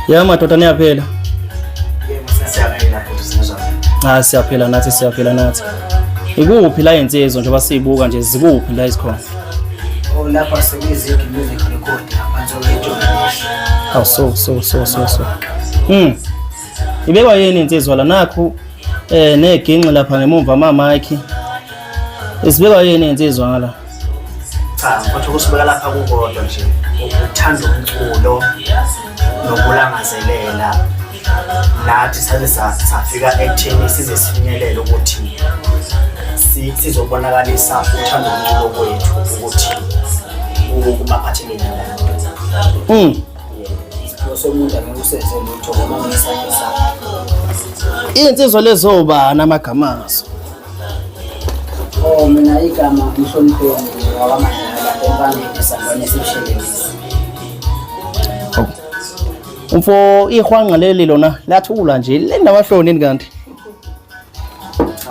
Ya madoda, niyaphila? Siyaphila futhi, sinezwa. Ah, siyaphila nathi, siyaphila nathi. Ikuphi la insizwa njengoba siyibuka nje, zikuphi la izikhona? Oh, lapha sekuyiZiggy Music Record ngaphansi kwejournalist. Aw, so so so so so. Ibekwa yini insizwa la nakhu neginxi lapha ngemumva ama mic. Isibekwa yini insizwa ngala? Cha, kodwa ukusibeka lapha kukodwa nje ukuthanda umculo nokulangazelela, nathi saze safika ekutheni size sifinyelele ukuthi sizobonakalisa uthando umculo kwethu ukuthi kubaphathele nabantu. Isiphiwo somuntu angeke usenze lutho ngoba ngesakhe sakhe. Insizwa lezobani amagama azo? Oh, mina igama ngihlonipheni wakwaMadlala eMpangeni, esangwane esibushelelezi. Umfo ihwanqa leli lona lathula nje lenamahloni kanti.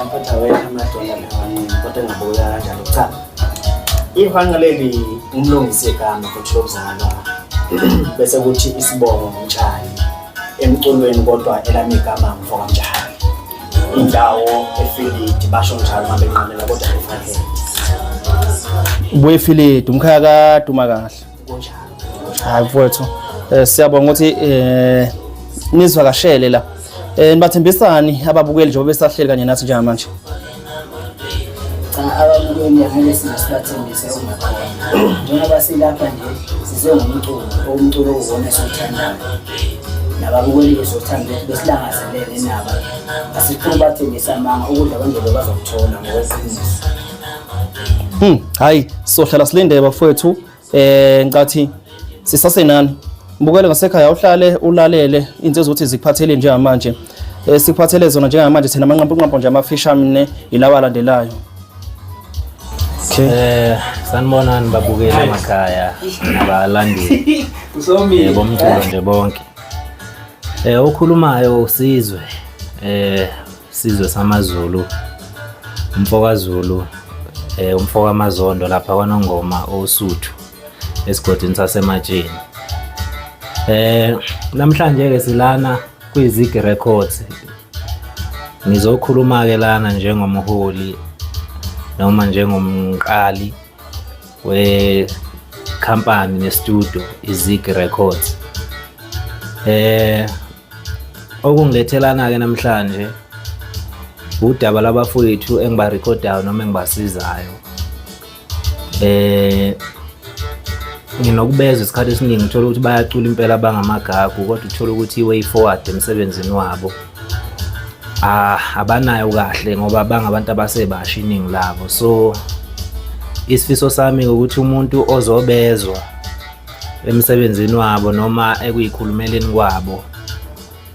Amphatha wena amadola lawaningi kodwa engabuka kanjalo. Cha. Ihwanqa leli umlungisi igama futhi lokuzalwa. Bese kuthi isibongo ngumtshali. Emculweni kodwa elami igama mfo kaMtshali. Indawo eFilidi, basho njalo uma benqamela, kodwa eFahead. Ubuye eFilidi, umkhaya kaduma kahle. Kunjalo. Hayi mfowethu, siyabonga ukuthi nizivakashele la. Nibathembisani ababukeli njengoba besahleli kanye nathi njengamanje? Cha, ababukeli angeke size sibathembise okungakhona. Njengoba silapha nje size ngomculo, umculo okuwona esiwuthandayo. Nababukeli bezothanda ukuthi besilangazelele nabo. Asifuni ubathembisa amanga, ukudla kwendlebe bazokuthola ngokweqiniso. Hayi, sohlala silinde bafowethu. Ngicathi sisasenani. Mbukele ngasekhaya, uhlale ulalele insizwa ukuthi zikuphathele njengamanje. Sikuphathele zona njengamanje thina amanqampu nje amafishane ilawa alandelayo. Okay. Sanibonani babukeli emakhaya nabalandeli bomculo nje bonke. Okhulumayo uSizwe, Sizwe samaZulu, umfokaZulu, umfokaMazondo lapha kwaNongoma oSuthu esigodini saseMatsheni. Namhlanje ke silana kwiZiggy Records. Ngizokhuluma ke lana njengomholi noma njengomqali we company nestudio iZiggy Records. Okungilethelana ke namhlanje udaba labafowethu engibarekhodayo noma engibasizayo. Nginokubezwa isikhathi esiningi, uthola ukuthi bayacula impela bangamagagu, kodwa uthola ukuthi i-way forward emsebenzini wabo abanayo kahle ngoba bangabantu abasebasha iningi labo. So isifiso sami ukuthi umuntu ozobezwa emsebenzini wabo noma ekuyikhulumeleni kwabo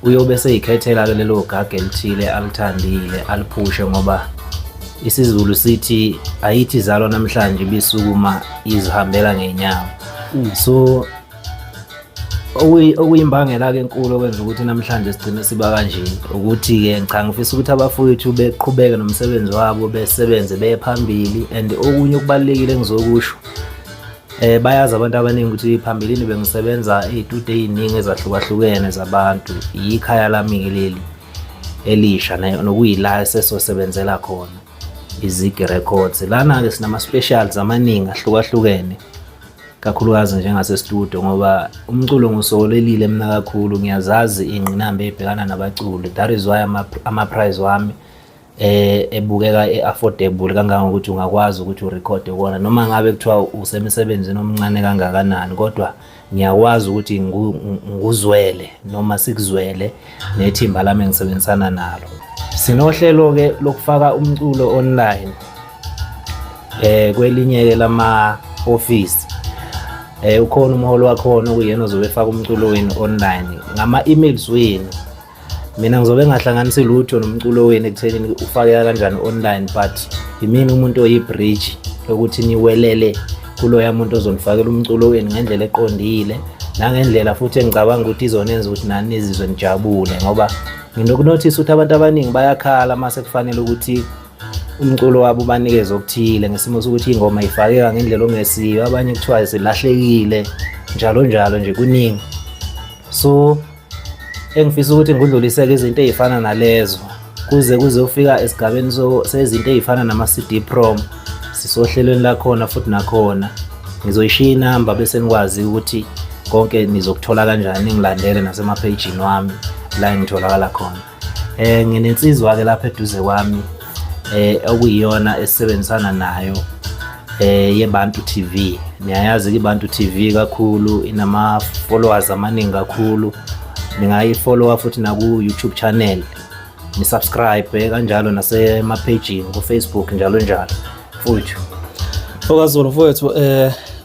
uyobe seyikhethela ke lelo gaga elithile alithandile aliphushe, ngoba isiZulu sithi ayithi zalwa namhlanje ibisukuma izihambela ngenyawo. So okuyimbangela ke enkulu okwenza ukuthi namhlanje sigcine siba kanje ukuthi-ke cha, ngifisa ukuthi abafowethu beqhubeke nomsebenzi wabo, besebenze beye phambili. And okunye okubalulekile engizokusho, bayazi abantu abaningi ukuthi phambilini bengisebenza ey'tudio ey'ningi ezahlukahlukene zabantu. Yikhaya lami-ke leli elisha nokuyila esesosebenzela khona iZiggy Records. Lana-ke sinama-specials amaningi ahlukahlukene, kakhulukazi njengase-studio, ngoba umculo ngiwusokolelile mina kakhulu, ngiyazazi iy'ngqinamba ey'bhekana nabaculi. That is why ama-price wami ebukeka e-affordable kangangokuthi ungakwazi ukuthi urekhode kuwona noma ngabe kuthiwa usemsebenzini omncane kangakanani, kodwa ngiyakwazi ukuthi nguzwele noma sikuzwele nethimba lami engisebenzisana nalo. Sinohlelo-ke lokufaka umculo online kwelinye-ke lama office. Ukhona umholo wakhona okuyena ozobe efaka umculo wenu online ngama-emails wenu. Mina ngizobe ngingahlanganisi lutho nomculo wenu ekuthenini ufakeka kanjani online, but yimina umuntu oyi-bridge yokuthi niwelele kuloya muntu ozonifakela umculo wenu ngendlela eqondile nangendlela futhi engicabanga ukuthi izonenza ukuthi nani nizizwe nijabule, ngoba nginokunothisa ukuthi abantu abaningi bayakhala mase kufanele ukuthi umculo wabo ubanikeze okuthile ngesimo sokuthi ingoma ifakeka ngendlela ongesiyo, abanye kuthiwa zilahlekile njalo njalo nje kuningi. So Engifisa ukuthi ngikudluliseke izinto ey'fana nalezo kuze kuzofika esigabeni sezinto ey'fana nama-CD prom sisohlelweni lakhona futhi nakhona ngizoyishiya inamba bese nikwazi ukuthi konke nizokuthola kanjani ningilandele nasemaphejini wami la engitholakala khona. Nginensizwa ke lapha eduze kwami okuyiyona esebenzisana nayo yeBantu TV. Niyayazi ke iBantu TV kakhulu inama followers amaningi kakhulu. Ningayifollowa futhi naku YouTube channel. Ni subscribe kanjalo nasema-pagini ku Facebook njalo njalo. Mfowethu. MfokaZulu mfowethu,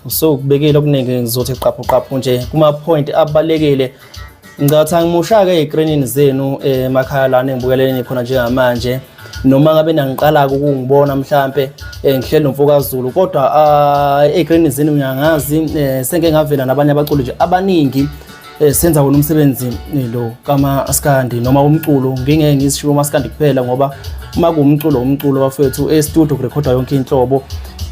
usukubekile okuningi, ngizothi qaphu qaphu nje kuma point abalekile. Ngicathi angimusha-ke ey'krinini zenu emakhaya lana engibukeleni khona njengamanje, noma ngabe nangiqala-ke ukungibona mhlampe ngihleli noMfokaZulu, kodwa ey'krinini zenu ngiyangazi, sengike ngavela nabanye abaculi nje abaningi, senza wona umsebenzi lo kamaskandi noma umculo. Ngingeke ngizishiwo umaskandi kuphela ngoba uma kuwumculo umculo bafethu, e-studio kurekhodwa yonke inhlobo,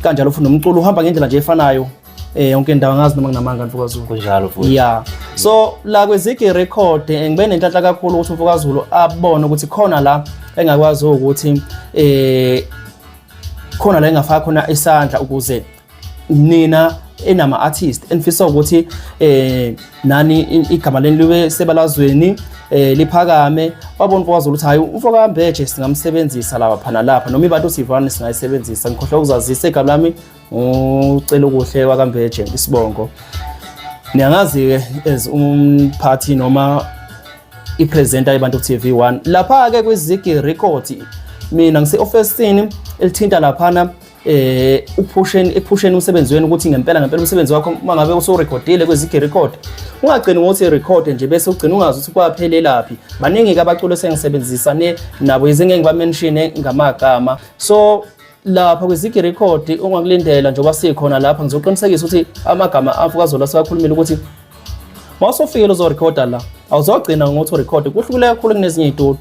kanjalo futhi nomculo uhamba ngendlela nje efanayo yonke indawo. Ngazi noma nginamanga, MfokaZulu? Kunjalo futhi. Yeah, so la kweZiggy Record ngibe nenhlanhla kakhulu ukuthi uMfokaZulu abone ukuthi khona la engakwazi ukuthi khona la engafaka khona isandla ukuze nina enama artist enifisa ukuthi nani igama leni libe sebalazweni, liphakame. Wabona uMfokaZulu ukuthi hayi, umfokaMbeje singamsebenzisa lapha phana lapha, noma iBantu Sivane singayisebenzisa. Ngikhohlwa ukuzazisa, igama lami ucela ukuhle wakaMbeje isibongo. Niyangazi-ke as umphathi noma i-presenter yeBantu TV 1 lapha-ke kwiZiggy Records. Mina ngise-ofisini elithinta laphana ukuphusheni ekuphusheni umsebenzi wenu, ukuthi ngempela ngempela umsebenzi wakho uma ngabe usurekhodile kwiZiggy Record ungagcini ngokuthi record nje bese ugcina ungazi ukuthi kwaphelelaphi. Baningi-ke abaculi esengisebenzisane nabo, yize ngeke ngibamenshine ngamagama. So lapha kwiZiggy Record ungakulindela njengoba sikhona lapha, ngizoqinisekisa ukuthi amagama aMfokaZulu asewakhulumile ukuthi mawusofikile uzorekhoda la, awuzogcina ngokuthi urekhode. Kuhlukile kakhulu kunezinye iy'tudio,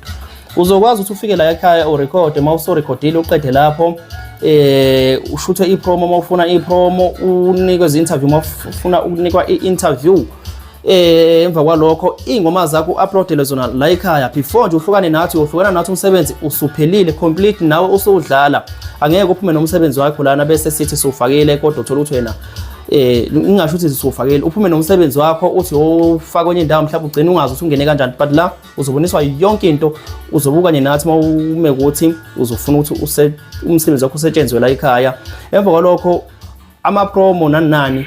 uzokwazi ukuthi ufike la ekhaya urekhode, uma usurekhodile uqede lapho ushuthe i-promo uma ufuna i-promo, unikwe izi-interview uma ufuna ukunikwa i-interview. Emva kwalokho iy'ngoma zakho u-uploadele zona la ekhaya before nje uhlukane nathi. Uyohlukana nathi umsebenzi usuphelile complete, nawe usudlala. Angeke uphume nomsebenzi wakho lana bese sithi siwufakile, kodwa uthola ukuthi wena ngingasho ukuthi siwufakile, uphume nomsebenzi wakho uthi ufaka kwenye indawo, mhlawumbe ugcine ungazi ukuthi ungene kanjani. But la uzoboniswa yonke into, uzobuka kanye nathi uma ume ukuthi uzofuna ukuthi umsebenzi wakho usetshenzwe la ekhaya. Emva kwalokho ama-promo nani nani,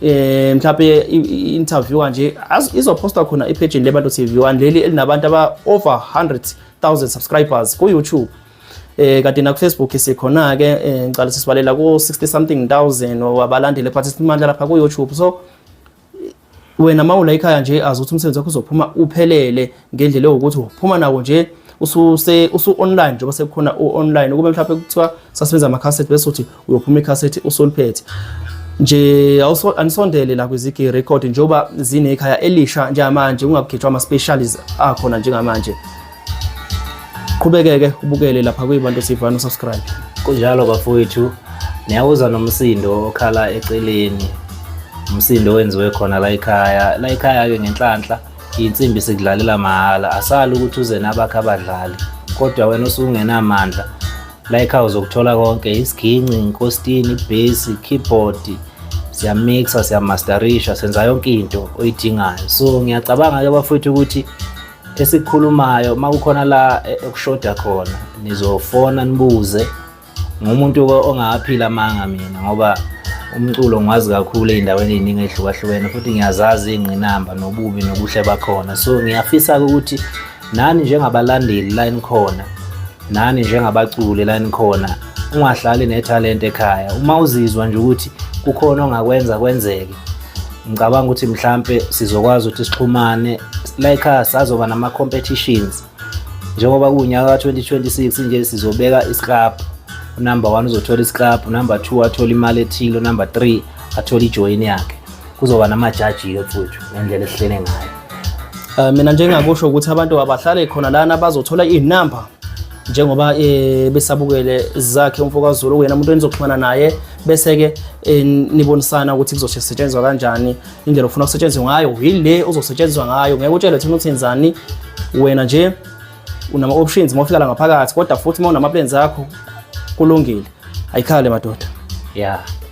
mhlawumbe i-interview kanje izopostwa khona epage leBantu TV 1 leli elinabantu aba over 100,000 subscribers ku YouTube, kanti na ku Facebook sikhona ke, ngicela sisibalela ku 60 something thousand wabalandeli, but simandla lapha ku YouTube. So wena mawula ekhaya nje azi ukuthi umsebenzi wakho uzophuma uphelele ngendlela yokuthi uphuma nawo nje ususe usu online, njengoba sekukhona u-online. Kube mhlawumbe kuthiwa sasebenza amakhasethi bese uthi uyophuma ikhasethi usuliphethe nje. Anisondele la kwiZiggy Record njengoba zinekhaya elisha njengamanje, ungakukhethwa ama-specials akhona njengamanje. Qhubekeke ubukele lapha kwiBantu Sivano, subscribe. Kunjalo bafowethu, niyawuza nomsindo okhala eceleni, umsindo owenziwe khona la ekhaya. La ekhaya-ke ngenhlanhla iy'nsimbi sikudlalela mahhala, asali ukuthi uze nabakho abadlali, kodwa wena usungenamandla la ekhaya uzokuthola konke: isiginci, inkostini, ibhesi, keyboard, siyamixa, siyamasterisha, senza yonke into oyidingayo. So ngiyacabanga-ke bafowethu ukuthi esikhulumayo uma kukhona la ekushoda khona nizofona nibuze ngumuntu ongaphila amanga mina, ngoba umculo ngiwazi kakhulu ey'ndaweni ey'ningi ey'hlukahlukene, futhi ngiyazazi iy'ngqinamba nobubi nobuhle bakhona. So ngiyafisa-ke ukuthi nani njengabalandeli la enikhona, nani njengabaculi la enikhona, ungahlali nethalente ekhaya. Uma uzizwa nje ukuthi kukhona ongakwenza kwenzeke, ngicabanga ukuthi mhlampe sizokwazi ukuthi sixhumane la ekhaya, sazoba nama-competitions njengoba kuwunyaka ka-2026 nje. Sizobeka isiklabhu, unumber 1 uzothola isiklabhu, number 2 athole imali ethile, number 3 athole ijoyini yakhe. Kuzoba namajaji-ke futhi ngendlela esihlele ngayo. Mina nje engakusho ukuthi abantu abahlale khona lana bazothola iy'namba njengoba besabukele zakhe uMfokaZulu, kuyena umuntu enizoxhumana naye. Bese ke nibonisana ukuthi kuzosetshenziswa kanjani, indlela ofuna kusetshenziswa ngayo yile ozosetshenziswa ngayo. Ngeke utshele thina ukuthi yenzani, wena nje unama options uma ufika la ngaphakathi, kodwa futhi uma unama plans akho kulungile. Ayikhale madoda. Yeah.